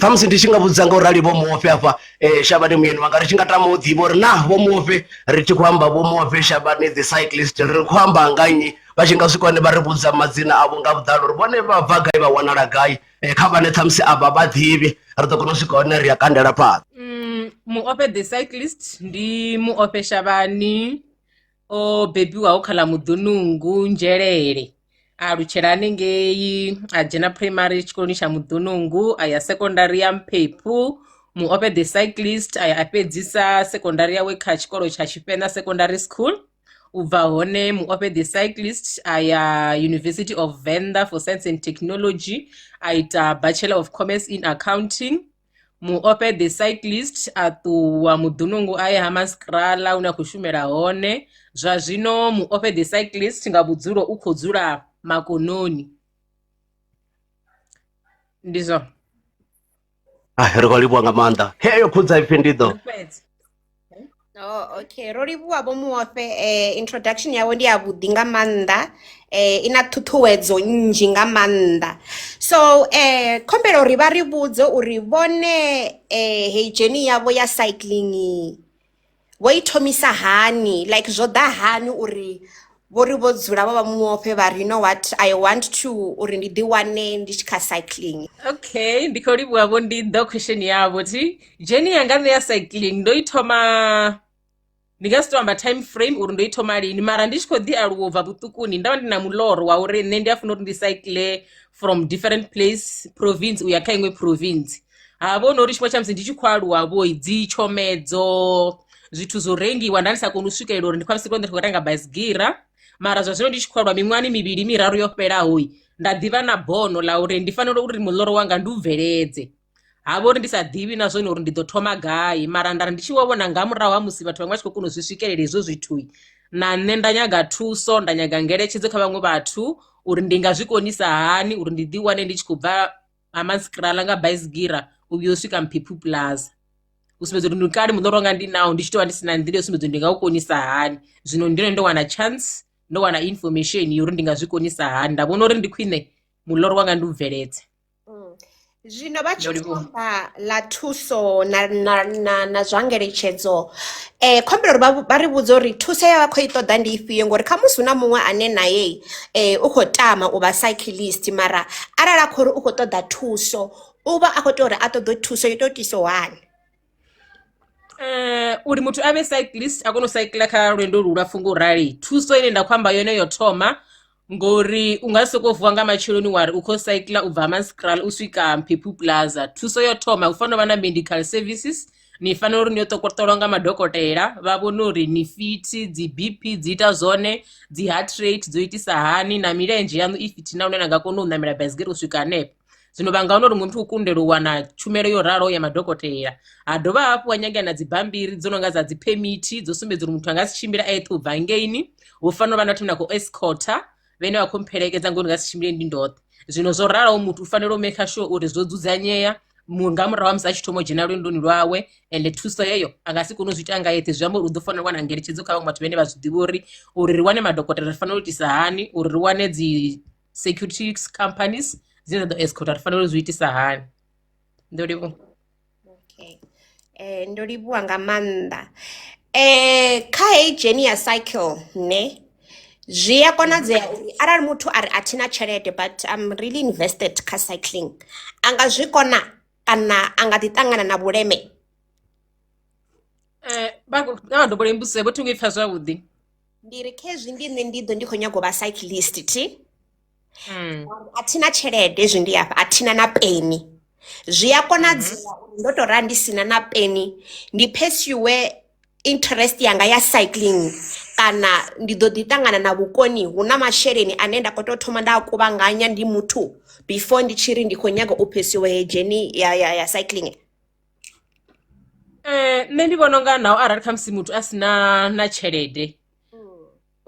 Ṱhamusi ndi tshi nga vhudza nga u rali Vho Muofhe afha Shavhani muyeni wanga, ri tshi nga tama u ḓivha uri naa Vho Muofhe ri tshi khou amba Vho Muofhe Shavhani the cyclist ri khou amba nga nnyi, vha tshi nga swika hone vha ri vhudza madzina avho nga vhuḓalo uri vhone vha bva gai vha wanala gai. Kha vhane ṱhamusi a vha vha ḓivhi ri ḓo kona u swika hone ri a kandela phanḓa. Muofhe the cyclist ndi Muofhe Shavhani o bebiwaho kha ḽa Muḓunungu Nzhelele, a alutshela hanengei a dzhena phuraimari tshikoloni tsha Muḓunungu a ya sekondari ya Mphephu. Muofhe the cyclist a ya a fhedzisa sekondari yawe kha tshikolo tsha Tshifheṋa Secondary School. U bva hone Muofhe the cyclist a ya University of Venḓa for Science and Technology a ita Bachelor of Commerce in Accounting. Muofhe the cyclist a ṱuwa Muḓunungu a ya Hammanskraal hune a khou shumela hone. Zwa zwino Muofhe the cyclist nga vhudzulo u khou dzula Makononi. Ndi zwone. Ah, ri khou livhuwa nga maanḓa heyo khudza ipfi ndi ḓo Ri fhedze. Oh, okay. Ro livhuwa Vho Muofhe, introduction yawe ndi yavhuḓi nga maanḓa. Ina ṱhuṱhuwedzo nnzhi nga maanḓa. So, khombela uri vha ri vhudze uri vhone heyi journey yavho ya cycling vho i thomisa hani, like zwo ḓa hani uri vho ri vho dzula vha vha Muofhe vha ri, you know what, I want to uri ndi ḓi wane ndi tshi kha cycling. Okay, ndi khou livhuwa vho ndi ḓo question yavho thi. Journey yanga nṋe ya cycling ndo i thoma ndi nga si to amba time frame uri ndo i thoma lini mara ndi tshi khou ḓi aluwa ubva vhuṱukuni nda vha ndi na muloro wa uri nṋe ndi a funa uri ndi cycle from different place province uya kha iṅwe province. Ha vha hu no uri tshifhinga tsha musi ndi tshi khou aluwa vho dzi tshomedzo zwithu zwo rengiwa nda ndi sa koni u swikelela uri ndi khou ndi khou renga baisigira mara zwa zwino ndi tshi khou aluwa miṅwahani mivhili miraru yo fhelaho nda ḓivha na bono ḽa uri ndi fanela uri muḽoro wanga ndi u bveledze. Ha vha uri ndi sa ḓivhi na zwone uri ndi ḓo thoma gai mara nda ri ndi tshi vho vhona nga murahu ha musi vhathu vhaṅwe vha tshi khou kona u zwi swikelela hezwo zwithu na nṋe nda nyaga thuso nda nyaga ngeletshedzo kha vhaṅwe vhathu uri ndi nga zwi konisa hani uri ndi ḓi wane ndi tshi khou bva Hammanskraal nga baisigira u vhuya u swika Mphephu Plaza. U sumbedza uri ndi kale muḽoro wanga ndi nawo ndi tshi tou vha ndi si na nḓila yo sumbedza uri ndi nga u konisa hani zwino ndi hone ndo wana chance ndo wana information ya uri ndi nga zwi konisa hani nda vhona uri ndi khwine muḽoro wanga ndi u bveledze. Zwino vha tshi Ndo livhuwa. amba ḽa thuso na na na na zwa ngeletshedzo khombela uri vha ri vhudze uri thuso ya vha khou i ṱoḓa ndi ifhio ngori khamusi hu na muṅwe ane naye u khou tama u vha cyclist mara arali a khou ri u khou ṱoḓa thuso u vha a khou tea uri a ṱoḓe thuso yo tou itiso hani. Uri muthu a vhe cyclist a kone u cycler kha lwendo lulapfu ngo rali thuso ine nda khou amba yone yo thoma ngori u nga si sokou vuwa nga matsheloni wa ri u khou cycler u bva Hammanskraal u swika Mphephu Plaza. Thuso yo thoma hu fanela u vha na medical services ni fanela uri ni yo ṱolwa nga madokotela vha vhone uri ni fithi dzi B_P dzi ita zwone dzi heart rate dzo itisa hani na milenzhe yaṋu i fithi na hune na nga kona u ṋamela baisigira u swika hanefho. Zwino vha nga wana uri muṅwe muthu u kundelwa u wana tshumelo yo raloho ya madokotela ha dovha hafhu ha nyangea na dzi bammbiri dzo no nga dza dzi phemithi dzo sumbedza uri muthu a nga si tshimbile a eṱhe u bva hangeini hu fanela u vha na vhathu vhane vha khou escorter vhane vha khou mphelekedza ngori nga si tshimbile ndi ndoṱhe. Zwino zwo raloho muthu u fanela u maker sure uri zwo dzudzanyea nga murahu ha musi a tshi thoma u dzhena lwendoni lwawe ende thuso heyo a nga si kone u zwi ita nga eṱhe zwi amba uri u ḓo fanela u wana ngeletshedzo kha vhaṅwe vhathu vhane vha zwi ḓivha uri uri ri wane madokotela ri fanela u itisa hani uri ri wane dzi security companies dzine dza ḓo escorta ri fanela u zwi itisa hani. Ndo livhuwa. Okay. Ndo livhuwa nga maanḓa. Kha heyi journey ya cycle ne zwi a konadzea uri arali muthu a ri a thina tshelede but I'm really invested kha cycling a nga zwi kona kana a nga ḓi ṱangana na vhuleme? Vha vha dovholola mbudziso vho thingo i pfha zwavhuḓi. Ndi ri khezwi ndi nṋe ndi ḓo ndi khou nyaga u vha cyclist thi a thina tshelede hezwi ndi afha a thina na peni zwi a konadzea uri ndo to rali ndi sina na peni ndi pursue interest yanga ya cycling kana ndi ḓo ḓi ṱangana na vhukoni hu na masheleni ane nda khou tea u thoma nda a kuvhanganya ndi muthu before ndi tshi ri ndi khou nyaga u pursue heyi journey ya cycling. Nṋe ndi vhona unga naho arali khamusi muthu a si na na tshelede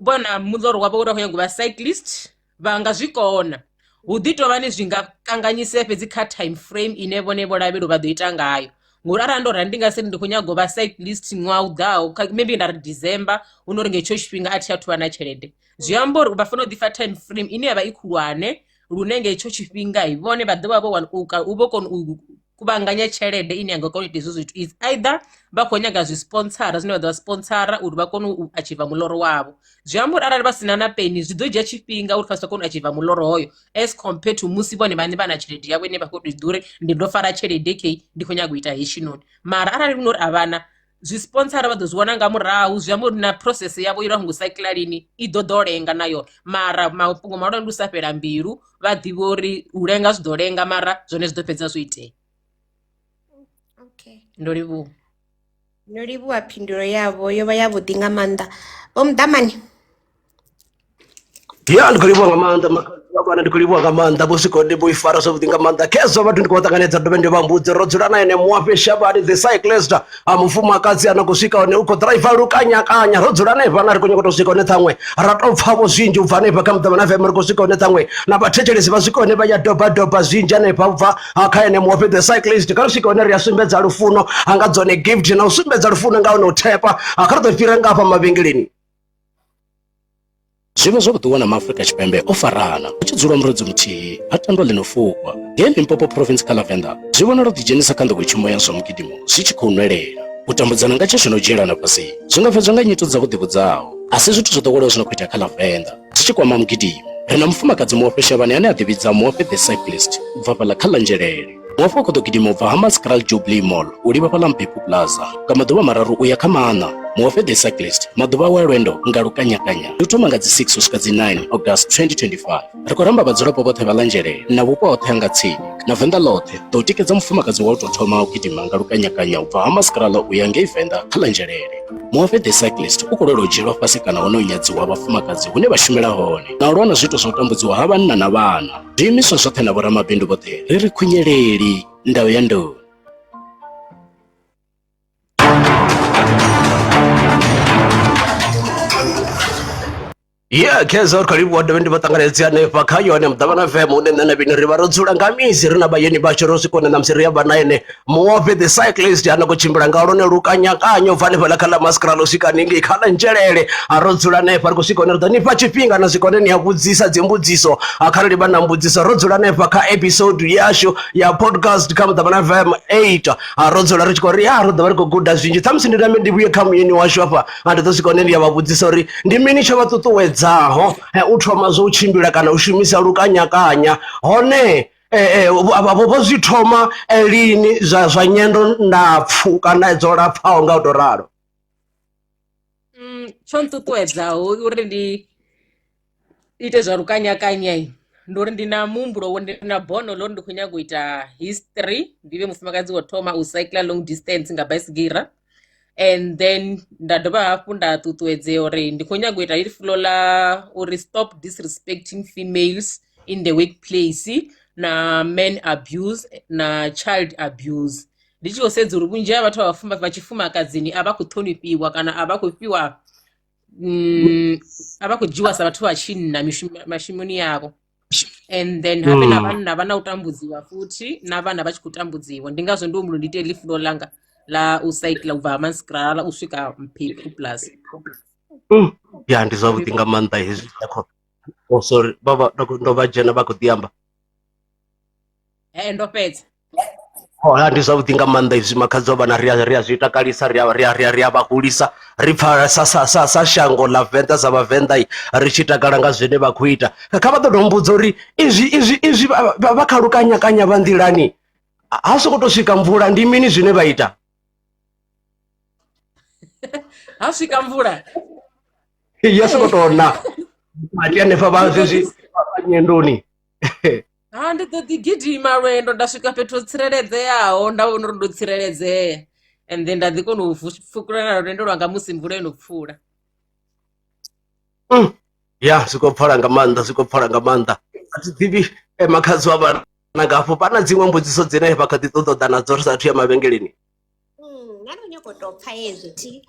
vhona muḽoro wavho uri vha khou nyanga u vha cyclist vha nga zwi kona hu ḓi tovha ni zwi nga kanganyisea fhedzi kha time frame ine vhone vho lavhelela vha ḓo ita ngayo ngori arali ndo rali ndi nga si ri ndi khou nyaga u vha cyclist ṅwaha u ḓaho maybe nda ri December hu no uri nga hetsho tshifhinga a thi athu vha na tshelede zwi amba uri vha fanela u ḓifha time frame ine ya vha i khulwane lune nga hetsho tshifhinga vhone vha ḓovha vho wana u vho kona u kuvhanganya tshelede ine ya nga kona u ita hezwo zwithu. Is either vha khou nyaga zwi sponsora zwine vha ḓo vha sponsora uri vha kone u achieve muloro wavho. Zwi amba uri arali vha sina na peni zwi ḓo dzhia tshifhinga uri vha kone u achieve muloro hoyo as compared to musi vhone vhaṋe vha na tshelede yavho ine vha khou tou ḓi uri ndi ndo fara tshelede khei ndi khou nyaga u ita hetshinoni. Mara arali hu no uri a vhana zwi sponsora vha ḓo zwi wana nga murahu, zwi amba uri na process yavho yo ngo cycler lini i ḓo ḓo lenga na yone. Mara mafhungo mahulwane ndi u sa fhela mbilu, vha ḓivhe uri u lenga zwi ḓo lenga mara zwone zwi ḓo fhedza zwo itea. Okay. Ndo livhuwa. Ndo livhuwa phindulo yavho, yo vha yavhuḓi nga maanḓa. Vho Muḓamani. Ya ndi khou livhuwa nga maanḓa vhana, ndi khou livhuwa nga maanḓa vho Swikoni vho ifara zwavhuḓi nga maanḓa. Khezwo vhathu ndi khou vha ṱanganedza dovhe ndi vha mbudze ro dzula na ene Muofhe Shavhani the cyclist a mufumakadzi a no khou swika hone u khou ḓiraiva lukanyakanya. Ro dzula hanefha na ri khou nyanga u tou swika hone ṱhaṅwe ra tou pfha vho zwinzhi u bva hanefha kha Muḓamana FM, ri khou swika hone ṱhaṅwe na vhathetshelesi vha swika hone vha ya doba doba zwinzhi hanefha u bva kha ene Muofhe the cyclist. Kha ri swike hone ri a sumbedza lufuno nga dzone gift na u sumbedza lufuno nga hone u thepa. Kha ri ḓo fhira nga hafha mavhengeleni. Zwi vha zwavhuḓi u wana maAfrika Tshipembe o farana, hu tshi dzulwa murudzi muthihi, ha tandwa ḽi no fukwa. Ngei Limpopo Province kha ḽa Venḓa, zwi vhonala u ḓidzhenisa kha nḓowetshumo ya zwa mugidimo zwi tshi khou nwelela. U tambudzana nga tsheshe na u dzhielana fhasi zwi nga fhedzwa nga nyito dza vhuḓi vhudzaho. A si zwithu zwo ḓoweleaho zwi no khou itea kha ḽa Venḓa zwi tshi kwama mugidimo. Ri na mufumakadzi Muofhe Shavhani ane a ḓivhidza Muofhe The Cyclist u bva fhaḽa kha ḽa Nzhelele. Muofhe u khou ḓo gidima u bva Hammanskraal Jubilee Mall u livha fhaḽa Mphephu Plaza nga maḓuvha mararu u ya kha maṋa. Muofhe The Cyclist, maḓuvha awe a lwendo nga lukanyakanya ndi u thoma nga dzi 6 u swika dzi 9 August 2025. Ri khou ramba vhadzulapo vhoṱhe vha ḽa Nzhelele na vhupo hoṱhe ha nga tsini na Venḓa ḽoṱhe ḓo u tikedza mufumakadzi wa u tou thoma u gidima nga lukanyakanya u bva Hammanskraal u ya ngei Venḓa kha ḽa Nzhelele. Muofhe The Cyclist u khou lwela u dzhielwa fhasi kana hone u nyadziwa ha vhafumakadzi hune vha shumela hone na u lwa na zwiito zwa u tambudziwa ha vhanna na vhana. Zwiimiswa zwoṱhe na vhoramabindu vhoṱhe ri ri khunyeleli ndau ya ndoni. Yeah, khezwo ri khou livhuwa dovhe ndi vha ṱanganedzi hanefha kha yone Muḓavhana FM hune nṋe na vhini ri vha ro dzula nga misi ri na vhayeni vhashu ro swika hune ṋamusi ri ya vha na ene Muofhe the cyclist a no khou tshimbila nga lwone lukanyakanya u bva hanefhaḽa kha ḽa Maskralo u swika haningei kha ḽa Nzhelele. A ro dzula hanefha ri khou swika hune ri ḓo ni fha tshifhinga na swika hune ni a vhudzisa dzimbudziso kharali vha na mbudziso. Ro dzula hanefha kha episode yashu ya podcast kha Muḓavhana FM 8. Ro dzula ri tshi khou ri ya ro ḓo vha ri khou guda zwinzhi. Ṱhamusi ndi nambe ndi vhuye kha muyeni washu hafha ndi ḓo swika hune ndi ya vha vhudzisa uri ndi mini tsho vha ṱuṱuwedzaho u thoma zwo u tshimbila kana u shumisa lukanyakanya hone vho zwi thoma lini zwa zwa nyendo ndapfu kana dzo lapfaho nga u to ralo? Tsho nṱuṱuwedzaho uri ndi ite zwa lukanyakanya ndi uri ndi na muhumbulo wo ndi na bono ḽo uri ndi khou nyaga u ita history, ndi vhe mufumakadzi wa thoma u cycler long distance nga baisigira. And then nda dovha hafhu nda ṱuṱuwedzea uri ndi khou nyaga u ita heḽi fulo ḽa uri stop disrespecting females in the workplace na men abuse na child abuse. Ndi tshi khou sedza uri vhunzhi ha vhathu vha tshifumakadzini a vha khou ṱhonifhiwa kana a vha khou fhiwa a vha khou dzhiwa sa vhathu vha tshinna mishumoni yavho. And then habe na vhanna vha na u tambudziwa futhi na vhana vha tshi khou tambudziwa, ndi ngazwo ndi humbula ndi ite heḽi fulo ḽanga ḽa u cycler u bva Hammanskraal u swika Mphephu Plaza. Ya ndi zwavhuḓi nga maanḓa hezwi. Oh sorry, vha ndo vha dzhena vha khou ḓi amba. Ee ndo fhedza. Oh, ya ndi zwavhuḓi nga maanḓa izwi makhadzi wa vhana ri a ri a zwi takalisa ri a ri a ri a ri a vha hulisa ri pfa sa sa sa sa shango ḽa Venḓa sa vhavenḓa ri tshi takala nga zwine vha khou ita. Kha vha ḓo tou mbudza uri izwi izwi izwi vha kha lukanyakanya vha nḓilani ha sokou tou swika mvula ndi mini zwine vha ita? Ha swika mvula ya sokou tou na vhukati hanefha vha zwezwi nyendoni. Ha ndi ḓo ḓi gidima lwendo nda swika fhethu ho tsireledzeaho nda vhona uri ndo tsireledzea and then nda ḓi kona u pfukulana na lwendo lwanga musi mvula yo no pfula. Ya zwi khou pfala nga maanḓa, zwi khou pfala nga maanḓa. A thi ḓivhi makhadzi wa vhana nga hafho vha na dziṅwe mbudziso dzine vha kha ḓi ṱoḓa u ḓa nadzo ri sathu ya mavhengeleni. Nṋe ndo nyaga u tou pfha hezwi thi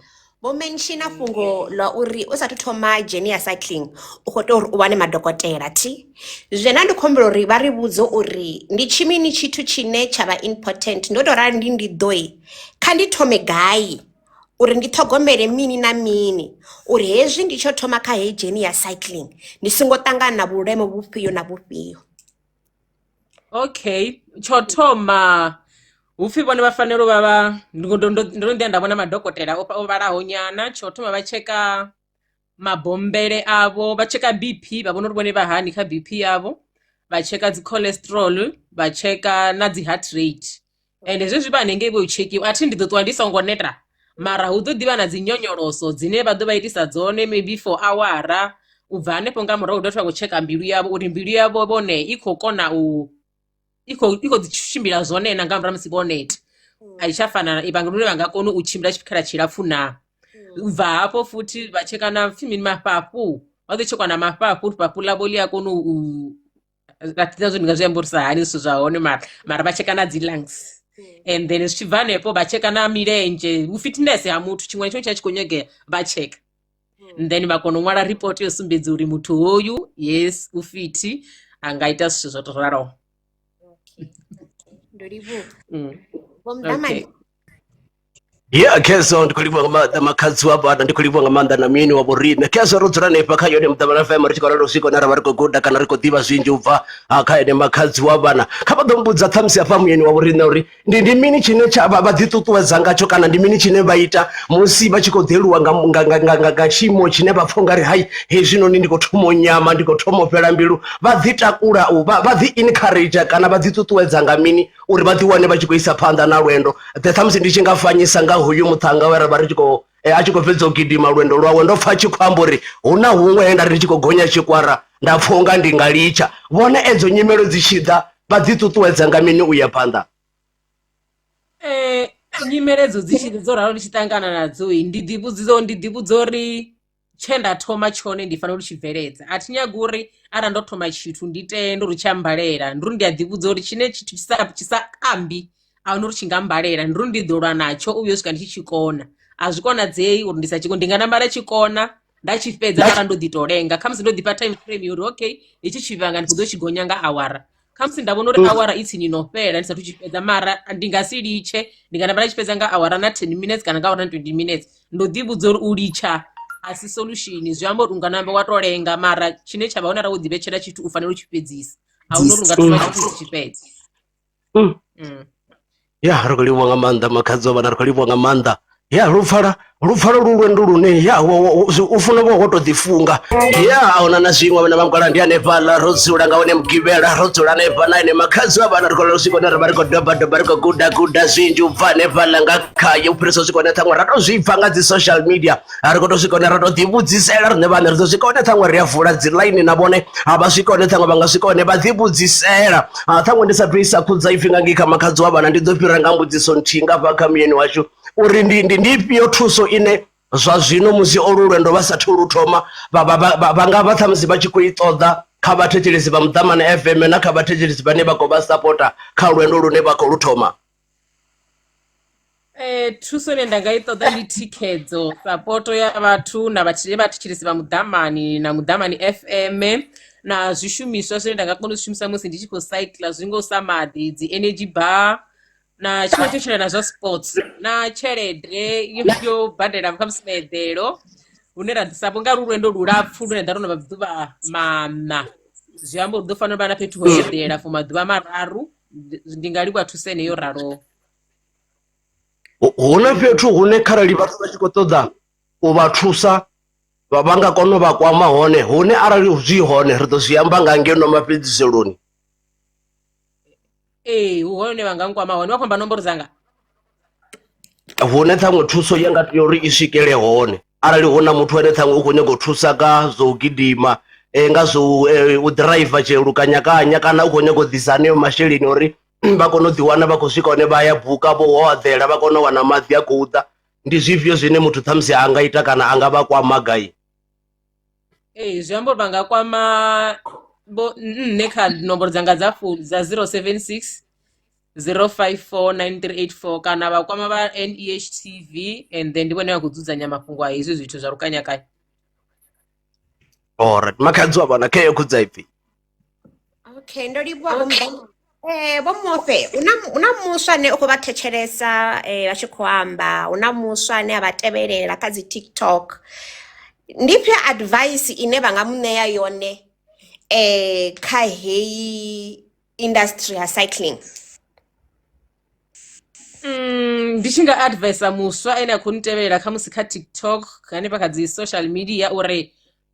vho menshina fhungo ḽa uri u sathu thoma dzheni ya cycling u khou tea uri u wane madokotela thi. Zwino ndi khou humbela uri vha ri vhudze uri ndi tshimini tshithu tshine tsha vha important ndo tou rali ndi ndi ḓoi kha ndi thome gai uri ndi ṱhogomele mini na mini uri hezwi ndi tsho thoma kha heyi dzheni ya cycling ndi songo ṱangana na vhuleme vhufhio na vhufhio. Okay, tsho thoma. Hupfi vhone vha fanela u vha vha ndo ndo ndo ndo no ḓi ya nda vhona madokotela o o vhalaho nyana tsho thoma vha tsheka mabombele avho vha tsheka B_P vha vhona uri vhone vha hani kha B_P yavho, vha tsheka dzi cholesterol, vha tsheka na dzi heart rate ende zwezwi vha hanengei vho tshekiwa athi ndi ḓo ṱuwa ndi songo neta mara hu ḓo ḓivha na dzi nyonyoloso dzine vha ḓo vha itisa dzone maybe for awara u bva hanefho nga murahu hu dovha vha khou tsheka mbilu yavho uri mbilu yavho vhone i khou kona u i khou i khou ḓi tshimbila zwone na nga murahu ha musi vho neta a i tsha fana vha lune vha nga kona u tshimbila tshikhala tshilapfhu na u bva hafho futhi vha tsheka na pfhi mini mafhafhu vha ḓo tshekwa na mafhafhu uri fhafhu ḽavho ḽi a kona u a thi na zwo ndi nga zwi amborisa hani zwithu zwa hone mara mara vha tsheka na dzi lungs and then zwi tshi bva hanefho vha tsheka na milenzhe vhu fitness ha muthu tshiṅwe na tshiṅwe tshi a tshi khou nyagea vha tsheka and then vha kona u ṅwala report yo sumbedza uri muthu hoyu yes u fithi a nga ita zwithu zwo to raloho. Okay. Ndo livhuwa. Vho Mudamani. Okay. Ya khezo ndi khou livhuwa nga maanḓa makhadzi wa vhana ndi khou livhuwa nga maanḓa na mini wa vhoriṋe khezo ro dzula hanefha kha yone Muḓamana FM ri tshi khou ralo swika hune ra vha ri khou guda kana ri khou ḓivha zwinzhi u bva ah, kha ene makhadzi wa vhana kha vha ḓo mbudza ṱhamusi hafha muyeni wa vhoriṋe uri ndi ndi mini tshine tsha vha vha ḓiṱuṱuwedza ngatsho kana ndi mini tshine vha ita musi vha tshi khou ḓeliwa nga nga nga nga nga, nga tshiimo tshine vha pfha ungari hai hezwinoni ndi khou thoma u nyama ndi khou thoma u fhela mbilu vha ḓi takula u vha vha ḓi encourage kana vha ḓi ṱuṱuwedza nga mini uri vha ḓi wane vha tshi khou isa phanḓa na lwendo ḓe ṱhamusi ndi tshi nga fanyisa nga hoyu muṱhannga we ra vha ri tshi khou eh, a tshi khou fhedza u gidima lwendo lwawe ndo pfha a tshi khou amba uri hu na huṅwe he nda ri ndi tshi khou gonya tshikwara nda pfha unga ndi nga litsha vhone edzo nyimelo dzi tshi ḓa vha ḓi ṱuṱuwedza nga mini u ya phanḓa? Eh, nyimeledzo dzi tshi dzo ralo ndi tshi ṱangana nadzo ndi ḓi vhudzisa ndi ḓi vhudza uri tshe nda thoma tshone ndi fanela u tshi bveledza a thi nyagi uri arali ndo thoma tshithu ndi tende uri tshi a mbalela ndi uri ndi a ḓi vhudza uri tshine tshithu tshi sa tshi sa ambi a huna uri tshi nga mbalela ndi uri ndi ḓo lwa natsho u vhuya u swika ndi tshi tshi kona a zwi konadzei uri ndi sa tshi ndi nga namba nda tshi kona nda tshi fhedza mara ndo ḓi to lenga khamusi ndo ḓifha time frame uri okay hetshi tshifhinga ndi khou ḓo tshi gonya nga awara khamusi nda vhona uri awara i tsini no fhela ndi sathu tshi fhedza mara ndi nga si litshe ndi nga namba nda tshi fhedza nga awara na 10 minutes kana nga awara na 20 minutes ndo ḓi vhudza uri u litsha a si solution zwi amba uri u nga namba wa to lenga mara tshine tsha vha hone arali wo ḓivhetshela tshithu u fanela u tshi fhedzisa a huna uri u nga thoma tshithu u si tshi fhedze. Ya ri khou livhuwa nga maanḓa makhadzi wa vhana ri khou livhuwa nga maanḓa ya lu pfala lu pfala lu lwendo lune ya u funa vho wo to ḓifunga ya ahuna na zwiṅwe vhana vha mukala ndi hanefhaḽa ro dzula nga hone mugivhela ro dzula hanefha na ene makhadzi wa vhana ri khou swika hune ri vha ri khou doba doba ri khou guda guda zwinzhi u bva hanefhaḽa nga khaye u fhirisa u swika hone ṱhaṅwe ra to zwi pfa nga dzi social media ri khou to swika hone ra to ḓivhudzisela riṋe vhaṋe ri ḓo swika hone ṱhaṅwe ri a vula dzi ḽaini na vhone vha swika hone ṱhaṅwe vha nga swika hone vha ḓivhudzisela ṱhaṅwe ndi sathu isa khudza ipfi nga ngei kha makhadzi wa vhana ndi ḓo fhira nga mbudziso nthihi nga fha kha muyeni washu uri ndi ndi ndi ifhio thuso ine zwa zwino musi olu lwendo vha sathu lu thoma vha vha vha vha nga vha ṱhamusi vha tshi khou i ṱoḓa kha vhathetshelesi vha Muḓamane FM na kha vhathetshelesi vhane vha khou vha sapota kha lwendo lune vha khou lu thoma. Thuso ine nda nga i ṱoḓa ndi thikhedzo sapoto ya vhathu na vhathetshelesi vha Muḓamani na Muḓamani FM na zwishumiswa zwine nda nga kona u zwi shumisa musi ndi tshi khou cycler zwi ngaho sa maḓi, dzi energy bar na tshiṅwe tsho tshila na zwa sports na tshelede yo badela khamusi maeḓelo hune ra ḓisa vho nga lu lwendo lulapfhu lune nda ro no vha maḓuvha maṋa zwi amba uri ḓo fanela u vha na fhethu ho eḓela for maḓuvha mararu ndi nga livhuwa thuso ene yo raloho. Hu na fhethu hune kharali vhathu vha tshi khou ṱoḓa u vha thusa vha nga kona u vha kwama hone hune arali zwi hone ri ḓo zwi amba nga ngeno mafhedziseloni. Ee hu hone vha nga nkwama hone vha khou amba nomboro dzanga. Hune ṱhaṅwe thuso ya nga tea uri i swikele hone arali hu na muthu ane ṱhaṅwe u khou nyaga u thusa nga zwo u gidima nga zwo u ḓiraiva lukanyakanya kana u khou nyaga u ḓisa haneyo masheleni uri vha kone u ḓiwana vha khou swika hone vha ya buka vho hoḓela vha kone u wana maḓi a khou ḓa ndi zwifhio zwine muthu ṱhamusi a nga ita kana a nga vha kwama gai Ee zwi amba uri vha nga kwama vho nṋe kha nomboro dzanga dza founu dza 076 054 9384 kana vha kwama vha NEHTV and then ndi vhone vha khou dzudzanya mafhungo a hezwi zwithu zwa lukanyakanya. Alright makhadzi wa vhana kheyo khudza ipfi Okay, ndo livhuwa vho Mudau. Eh, vho Muofhe, hu na hu na muswa ane u khou vha thetshelesa eh, vha tshi khou amba, hu na muswa ane a vha tevhelela kha dzi TikTok. Ndi ifhio advice ine vha nga mu ṋea yone eh, kha heyi industry ya cycling? Ndi tshi nga advisa muswa ane a khou ntevhelela khamusi kha TikTok hanefha kha dzi social media uri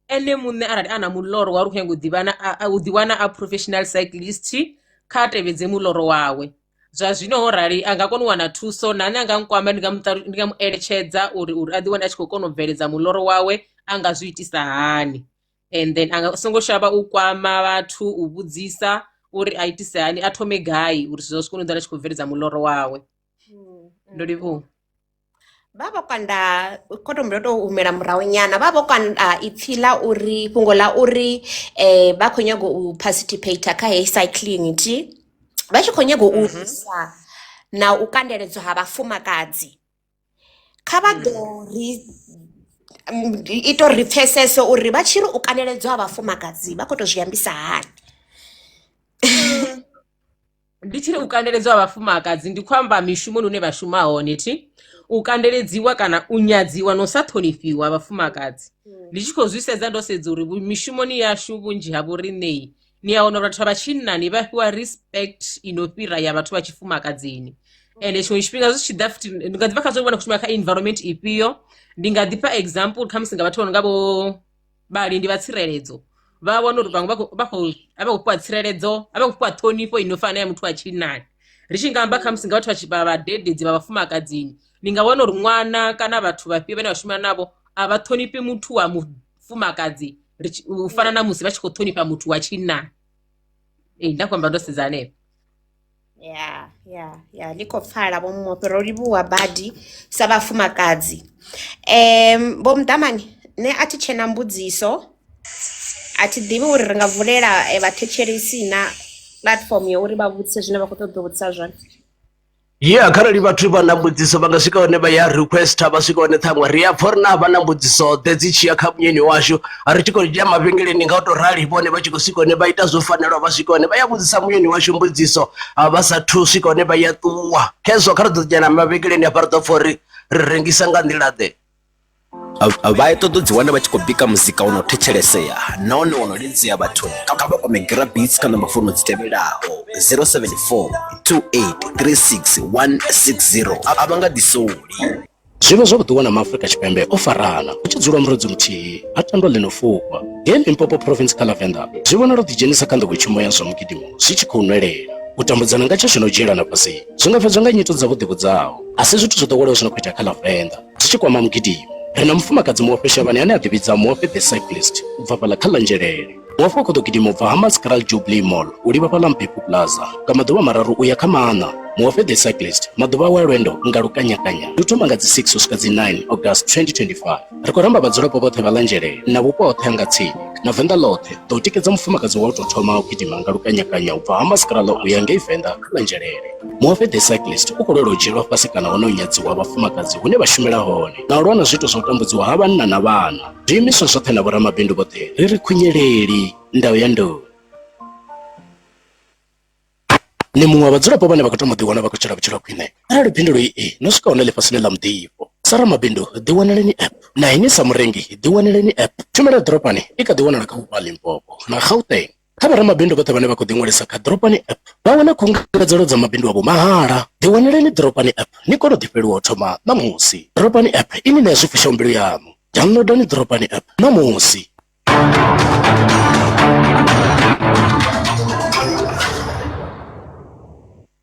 ene muṋe arali a na muloro wa uri u khou nyanga u ḓivhana u ḓiwana a professional cyclist kha tevhedze muloro wawe. Zwa zwino ho rali a nga kona u wana thuso na nṋe a nga nkwama ndi nga mu ndi nga mu eletshedza uri uri a ḓi wane a tshi khou kona u bveledza muloro wawe a nga zwi itisa hani and then a nga songo shavha u kwama vhathu u vhudzisa uri a itise hani a thome gai uri zwithu zwawe zwi kone u ḓa a tshi khou bveledza muloro wawe. Ndo livhuwa. Vha vho kanda kho to humbela u tou humela murahu nyana vha vho kanda ipfhi ḽa uri fhungo ḽa uri vha khou nyaga u participate kha heyi cycling thi vha tshi khou nyaga u lwisa na u kandeledzwa ha vhafumakadzi kha vha ḓo ri ita uri ri pfesese uri vha tshi ri u kandeledzwa ha vhafumakadzi vha khou tou zwi ambisa hani. Ndi tshi ri u kandeledziwa ha vhafumakadzi ndi khou amba mishumoni hune vha shuma hone thi u kandeledziwa kana u nyadziwa na u sa ṱhonifhiwa ha vhafumakadzi ndi tshi khou zwi sedza ndo sedza uri mishumoni yashu vhunzhi ha vho riṋei ni a wana uri vhathu vha tshinnani vha fhiwa respect ino fhira ya vhathu vha tshifumakadzini ende tshiṅwe tshifhinga zwi tshi ḓa futhi ndi nga ḓi vha kha zwo vhona khou shuma kha environment ifhio ndi nga ḓifha example khamusi nga vhathu vha no nga vho vhalindi vha tsireledzo vha wana uri vhaṅwe vha khou a vha khou fhiwa tsireledzo a vha khou fhiwa ṱhonifho ino fana ya muthu wa tshinnani ri tshi nga amba khamusi nga vhathu vha vhadededzi vha vhafumakadzini ni nga wana uri ṅwana kana vhathu vhafhio vhane vha shuma navho a vha ṱhonifhi muthu wa mufumakadzi u fana na musi vha tshi khou ṱhonifha muthu wa tshinnani ee nda khou amba ndo sedza hanefho. Ya ya ya ḽi khou pfala vho Muofhe ro livhuwa badi sa vhafumakadzi. Vho Muḓamani nṋe a thi tshena mbudziso a thi ḓivhi uri ri nga vulela vhathetshelesi na platform ya uri vha vhudzise zwine vha khou ṱoḓa u vhudzisa zwone. Yeah, kharali vhathu vha na mbudziso vha nga swika hone vha ya requesta vha swika hone ṱhaṅwe ri a pfha uri na vha na mbudziso ḓe dzi tshi ya kha munyeni washu ri tshi khou ya mavhengeleni nga u tou rali vhone vha tshi khou swika hone vha ita zwo fanelaho vha swika hone vha ya vhudzisa muyeni washu mbudziso vha sa thu swika hone vha ya ṱuwa khezwo kha ri ḓo dzhena mavhengeleni hafha ri ḓo pfha uri ri rengisa nga nḓila ḓe. Vha ṱoḓa u dzi wana vha tshi khou bika muzika wo no thetshelesea nahone wo no lidzea vhathuni kha vha kwame Gira Beats kha namba founu dzi tevhelaho 074 28 36 160 a vha nga ḓisoli. Zwi vha zwavhuḓi u wana maAfrika Tshipembe o farana hu tshi dzulwa murudzi muthihi ha tandwa ḽi no fukwa. Ngei Limpopo Province kha ḽa Venḓa, zwi vhonala u ḓidzhenisa kha nḓowetshumo ya zwa mugidimo zwi tshi khou nwelela. U tambudzana nga tshashu na u dzhielana fhasi zwi nga fhedzwa nga nyito dza vho ḓivhudzaho. A si zwithu zwo ḓoweleaho zwi no khou itea kha ḽa Venḓa zwi tshi kwama mugidimo. Ri na mufumakadzi Muofhe Shavhani ane a ḓivhidza Muofhe The Cyclist u bva fhaḽa kha ḽa Nzhelele. Muofhe u khou ḓo gidima u bva Hammanskraal Jubilee Mall u livha fhaḽa Mphephu Plaza nga maḓuvha mararu u ya kha maṋa. Muofhe The Cyclist, maḓuvha awe a lwendo nga lukanyakanya ndi u thoma nga dzi 6 u swika dzi 9 August 2025. Ri khou ramba vhadzulapo vhoṱhe vha ḽa Nzhelele na vhupo hoṱhe ha nga tsini na Venḓa ḽoṱhe ḓo u tikedza mufumakadzi wa u tou thoma u gidima nga lukanyakanya u bva Hammanskraal u ya ngei Venḓa kha ḽa Nzhelele. Muofhe The Cyclist u khou lwela u dzhielwa fhasi kana hone u nyadziwa ha vhafumakadzi hune vha shumela hone na u lwa na zwiito zwa u tambudziwa ha vhanna na vhana. Zwiimiswa zwoṱhe na vhoramabindu vhoṱhe ri ri khunyeleli ndau ya ndou. Ni muṅwe wa vhadzulapo vhane vha khou tama u ḓiwana vha khou tshila vhutshilo ha khwine? Arali phindulo i ee, no swika hone ḽifhasini ḽa muḓifho. Sa ramabindu, ḓiwaneleni app. Na inwi sa murengi, ḓiwaneleni app. Tshumelo ya ḓorobani i kha ḓi wanala kha vhupo ha Limpopo na Gauteng. Kha vhoramabindu vhoṱhe vhane vha khou ḓiṅwalisa kha Ḓorobani App vha wana khungedzelo dza mabindu avho mahala. Ḓiwaneleni Ḓorobani App ni kone u ḓifheluwa u thoma ṋamusi. Ḓorobani App i ni ṋea zwi fushaho mbilu yaṋu. Downloadani Ḓorobani App ṋamusi.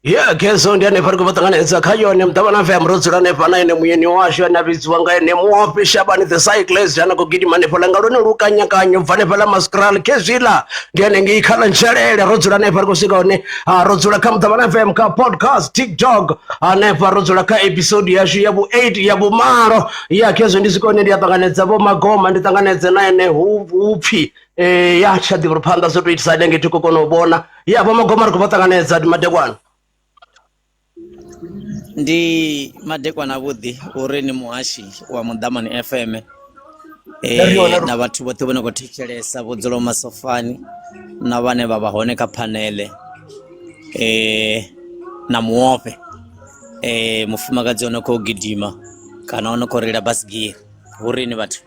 Ya kezo ndi hanefha ri khou vha ṱanganedza kha yone muḓavhana fm ro dzula hanefha na ene muyeni washu ane a vhidziwa nga ene muofhe shabani the cyclist ane a khou gidima hanefhaḽa nga lwone lukanyakanyo bva hanefhaḽa mascral khezwiḽa ndi hanengei kha ḽa nzhelele ro dzula hanefha ri khou swika hone ro dzula kha muḓavhana fm kha podcast tiktok hanefha ro dzula kha episode yashu ya vhu 8 ya vhumalo ya khezwo ndi swika hone ndi a ṱanganedza vho magoma ndi ṱanganedze na ene hu hupfi ya tsha ḓivha uri phanḓa zwo tou itisa hani ngei thi khou kona u vhona ya vho magoma ri khou vha ṱanganedza ndi madekwana Ndi madekwana avhuḓi uri ni muhashi wa Muḓamani FM Ri hone na vhathu vhoṱhe vho no khou thetshelesa vho dzulaho masofani na vhane vha vha hone kha phaneḽe na muofhe mufumakadzi o no khou gidima kana o no khou reila basigiri hu ri ni vhathu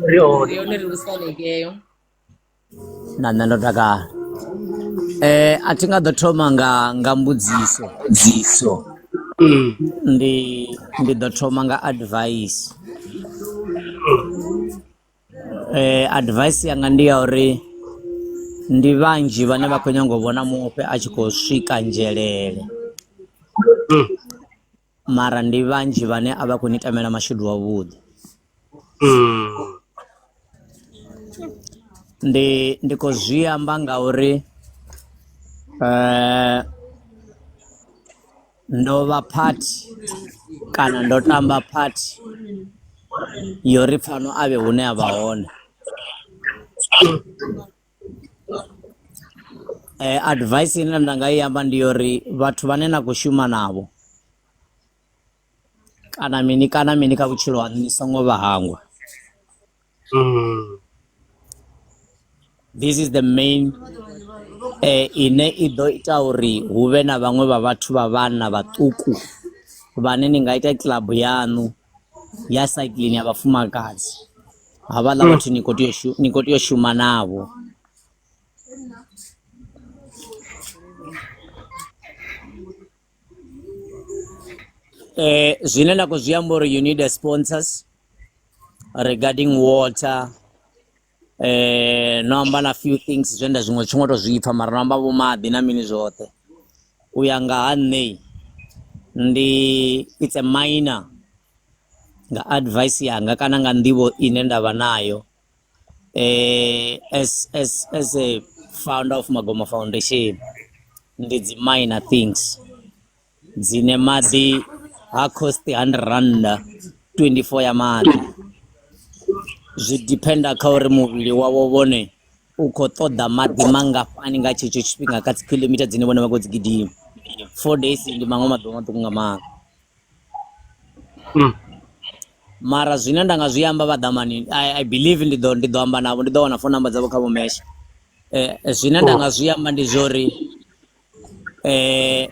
ri hone Ri hone ri lusanekeyo. Na nṋe ndo takala. A thi nga ḓo thoma nga nga mbudziso. Mbudziso. Ndi ndi ḓo thoma nga advice. Advice yanga ndi ya uri ndi vhanzhi vhane vha khou nyanga u vhona muofhe a tshi khou swika nzhelele mara ndi vhanzhi vhane a vha khou ni tamela mashudu avhuḓi. Ndi ndi khou zwi amba ngauri ndo vha part kana ndo tamba part yo ri Pfano a vhe hune a vha hone. Advice ine nda nga i amba ndi ya uri vhathu vhane na khou shuma navho kana mini kana mini kha vhutshilo haṋu ni songo vha hangwa. This is the main eh, ine i ḓo ita uri hu vhe na vhaṅwe vha vhathu vha vhana vhaṱuku vhane ni nga ita club yaṋu ya cycling ya vhafumakadzi havhaḽa vhathu ni khou tea u shu- ni khou tea u shuma navho. Eh, zwine nda khou zwi amba uri you need a sponsors regarding water eh no amba na few things zwe nda zwiṅwe tshiṅwe to zwi pfa mara no amba vho maḓi na mini zwoṱhe u ya nga ha nṋe ndi it's a minor nga advice yanga kana nga nḓivho ine nda vha nayo eh as as as a founder of Magoma Foundation ndi dzi minor things dzine maḓi ha cost 100 randa 24 ya maḓi zwi dependa kha uri muvhili wavho vhone u khou ṱoḓa maḓi mangafhani nga tshetsho tshifhinga kha dzi kilometer dzine vhone vha khou dzi gidima. 4 days ndi maṅwe maḓuvha maṱuku nga maanḓa. Mara zwine nda nga zwi amba vhaḓamani I, I believe ndi ḓo ndi ḓo amba navho ndi ḓo wana phone number dzavho kha vho Mesha. Eh, zwine nda nga zwi amba ndi zwori eh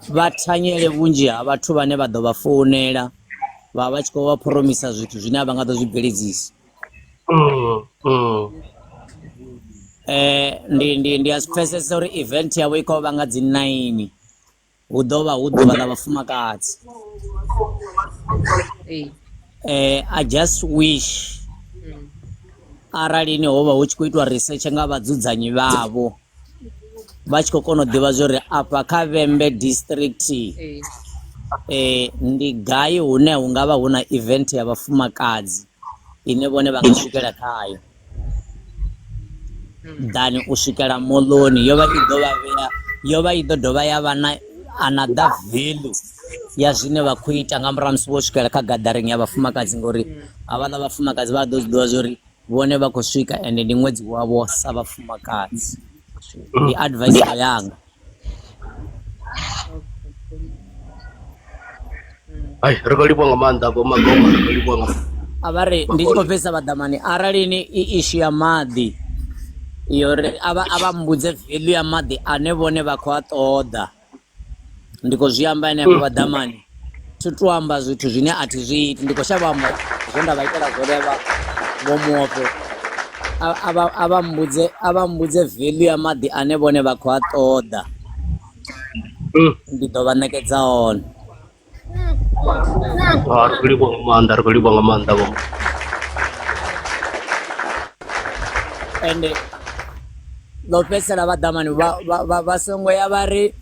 vha thanyele vhunzhi ha vhathu vhane vha ḓo vha founela vha vha tshi khou vha phoromisa zwithu zwine a vha nga ḓo zwi bveledzisa. Eh ndi ndi ndi a zwi pfesesa uri event yavho i khou vha nga dzi 9 hu ḓo vha hu ḓuvha ḽa vhafumakadzi. Ee. Eh, I just wish arali ni ho vha hu tshi khou itwa research nga vhadzudzanyi vhavho vha tshi khou kona u ḓivha zwori afha kha Vhembe district Ee. eh, ndi gai hune hu nga vha hu na event ya vhafumakadzi ine vhone vha nga swikela khayo than u swikela moḽoni yo vha i ḓo vha vhea yo vha i ḓo dovha ya vha na another value ya zwine vha khou ita nga murahu ha musi vho swikela kha gathering ya vhafumakadzi ngori havhaḽa vhafumakadzi vha ḓo zwi ḓivha zwori vhone vha khou swika ende ndi ṅwedzi wavho sa vhafumakadzi ndi advice yanga. Ai, ri khou livhuwa nga maanḓa vho Magoma, ri khou livhuwa nga A vha ri ndi tshi khou fhedzisa vhaḓamani arali ni i ishu ya maḓi yo ri a vha a vha mbudze value ya maḓi ane vhone vha khou a ṱoḓa ndi khou zwi amba henefho vhaḓamani thi tu amba zwithu zwine a thi zwi iti ndi khou shavha amba zwe nda vha itela zwone vha vho muofhe a a vha a vha mbudze a vha mbudze value ya maḓi ane vhone vha khou a ṱoḓa ndi ḓo vha ṋekedza one. Ah, ri khou livhuwa nga maanḓa, ri khou livhuwa nga maanḓa vho. Ende ḽo fhedzisela vha ḓamani vha vha vha vha songo ya vha ri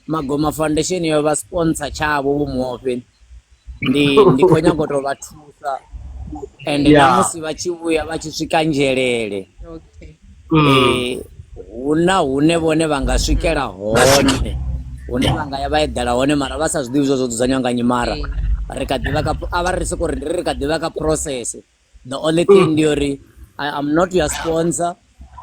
Magoma Foundation yo vha sponsor tshavho vho muofhe ndi ndi khou nyanga u tou vha thusa ende na Yeah. musi vha tshi vhuya vha tshi swika nzhelele Okay. eh, hu na hune vhone vha nga swikela hone hune vha nga ya vha eḓela hone mara vha sa zwi ḓivhi zwo zwo dzudzanywa nga nnyi mara ri kha ḓivha kha a vha ri soko ri ri kha ḓivha kha process the only thing ndi uri I am not your sponsor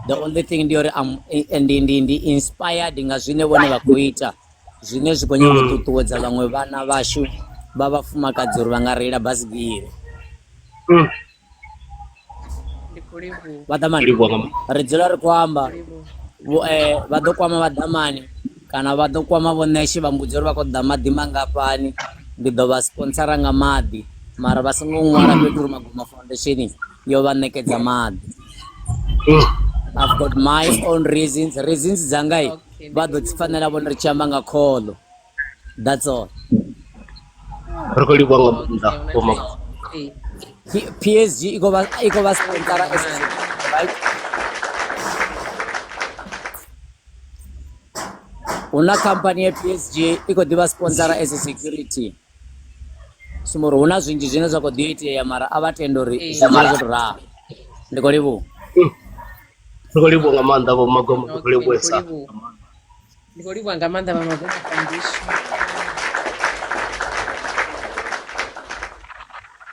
the only thing ndi uri am ndi ndi ndi inspired nga zwine vhone vha khou ita zwine zwi khou nyanga u ṱuṱuwedza vhaṅwe vhana vhashu vha vhafumakadzi uri vha nga reila basigiri Ndi khou livhuwa. vhaḓamani Livhuwa nga maanḓa. ri dzula ri khou amba Khou livhuwa. vho eh, vha ḓo kwama vhaḓamani kana vha ḓo kwama vho Neshe vha mbudza uri vha khou ṱoḓa maḓi mangafhani ndi ḓo vha sponsora nga maḓi mara vha songo ṅwala fhethu uri Magoma Foundation yo vha ṋekedza maḓi I've got my own reasons reasons dzanga Okay, ndi vha khou ḓo dzi livhuwa. fanela vhone ri tshi amba nga khoḽo. That's all. Ri khou livhuwa nga Okay, maanḓa hu na vho thaidzo. Ee. PSG i khou vha sponsora as a right? Hu na khamphani ya PSG i khou ḓi vha sponsora as a security. Sumba uri hu na zwinzhi zwine zwa khou ḓi itea mara a vha tende uri Ee. zwi dzule zwo tou ralo. Ndi khou livhuwa. Ri khou livhuwa nga maanḓa vho Magomo, ri khou Okay, ndi khou livhuwesa. livhuwa. Ndi khou livhuwa nga maanḓa vha Magomo Foundation.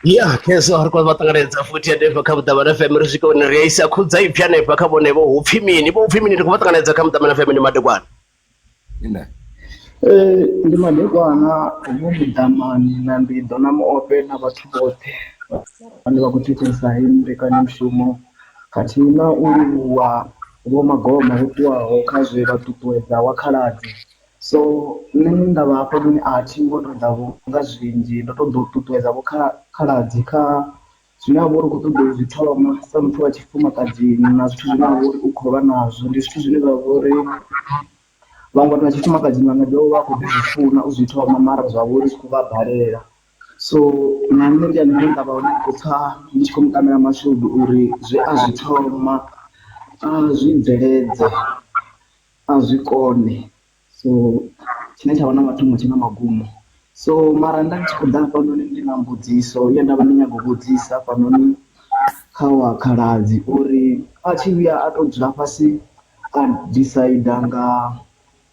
Ya, khezwo ri khou vha ṱanganedza futhi hanefha kha Muḓamani FM ri swike hune ri a isa khudza ipfi hanefha kha vhone vho hupfi mini vho hupfi mini ndi khou vha ṱanganedza kha Muḓamani FM ndi madekwana. Ina. Ndi madekwana vho Muḓamani na Mbiḓo na Muofhe na vhathu vhoṱhe vhane vha khou thetshelesa heyi mbekanyamushumo khathihi na u livhuwa Vho Magoma vho ṱuwaho kha zwe vha ṱuṱuwedza wa khaladzi. So nṋe nda vha hafhanoni a thi ngo tou ḓa vho nga zwinzhi ndo tou ḓo ṱuṱuwedza vho khaladzi kha zwine a vha uri u khou ṱoḓa u zwi thoma sa muthu wa tshifumakadzini na zwithu zwine a vha uri u khou lwa nazwo. Ndi zwithu zwine zwa vha uri vhaṅwe vhathu vha tshifumakadzini vha nga ḓi vha vha khou ḓi zwi funa u zwi thoma mara zwa vha uri zwi khou vha balela. So na nṋe ndi hanefho nda vha hone ndi khou pfha ndi tshi khou mu tamela mashudu uri zwe a zwi thoma a zwi bveledze a zwi kone. So tshine tsha vha na mathomo tshi na magumo. So mara nda ndi tshi khou ḓa hafhanoni ndi na mbudziso ye nda vha ndi nyaga u vhudzisa hafhanoni kha wa khaladzi uri a tshi vhuya a to dzula fhasi a decider nga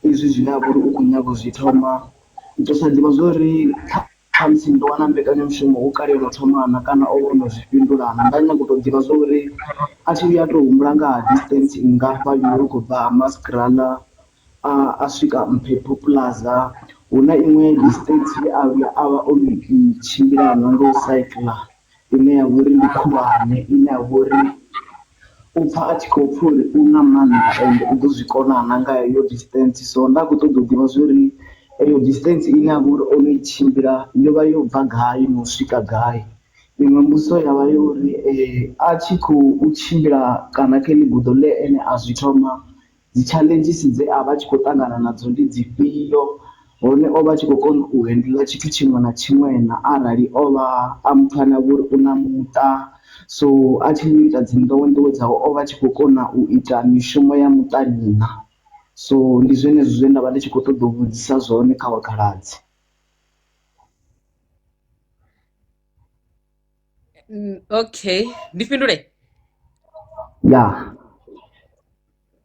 izwi zwine a vha uri u khou nyaga u zwi thoma ndi to sa ḓivha zwori khamusi ndo wana mbekanyamushumo hu kale yo no thoma na kana o vha o no zwi fhindula na. Nda nyaga u to ḓivha zwa uri a tshi vhuya a to humbula nga ha distance nngafha yo khou bva ha Maskrala a swika Mphephu Plaza hu na iṅwe distance ye a vhuya a vha o no i tshimbila na nga u cycler ine ya vha uri ndi khulwane ine ya vha uri u pfha a tshi khou pfha uri u na maanḓa ende u ḓo zwi kona na nga heyo distance. So nda khou ṱoḓa u ḓivha zwori eyo distance ine ya vha uri o no i tshimbila yo vha yo bva gai na u swika gai. Iṅwe mbudziso ya vha ya uri a tshi khou tshimbila kana kha heḽi buḓo ḽe ene a zwi thoma Dzi challenges dze a vha a tshi khou ṱangana nadzo ndi dzifhio, hone o vha a tshi khou kona u handle tshithu tshiṅwe na tshiṅwe na arali o vha a muthu ane a vha uri u na muṱa. So a tshi ita dzi nḓowenḓowe dzawe o vha a tshi khou kona u ita mishumo ya muṱani na. So ndi zwenezwo zwe nda vha ndi tshi khou ṱoḓa u vhudzisa zwone kha wa khaladzi. Okay, ndi fhindule? Ya.